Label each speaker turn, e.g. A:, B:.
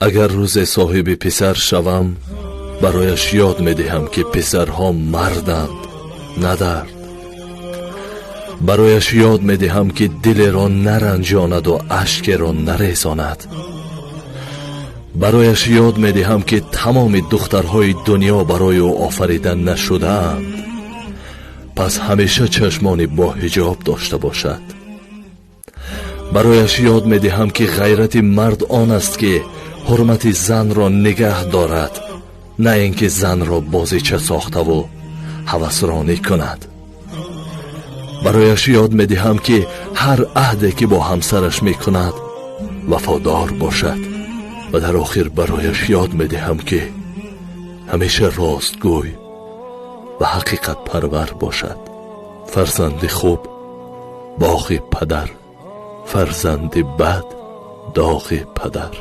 A: Агар рӯзе соҳиби писар шавам, барояш ёд медиҳам, ки писарҳо марданд, на дард. Барояш ёд медиҳам, ки дилеро наранҷонаду ашкеро нарезонад. Барояш ёд медиҳам, ки тамоми духтарҳои дунё барои ӯ офарида нашудаанд, пас ҳамеша чашмони боҳиҷоб дошта бошад. Барояш ёд медиҳам, ки ғайрати мард он аст, ки ҳурмати занро нигаҳ дорад, на ин ки занро бозича сохтаву ҳавасронӣ кунад. Барояш ёд медиҳам, ки ҳар аҳде ки бо ҳамсараш мекунад, вафодор бошад. Ва дар охир барояш ёд медиҳам, ки ҳамеша ростгӯй ва ҳақиқатпарвар бошад. Фарзанди хуб боғи падар, фарзанди бад доғи падар.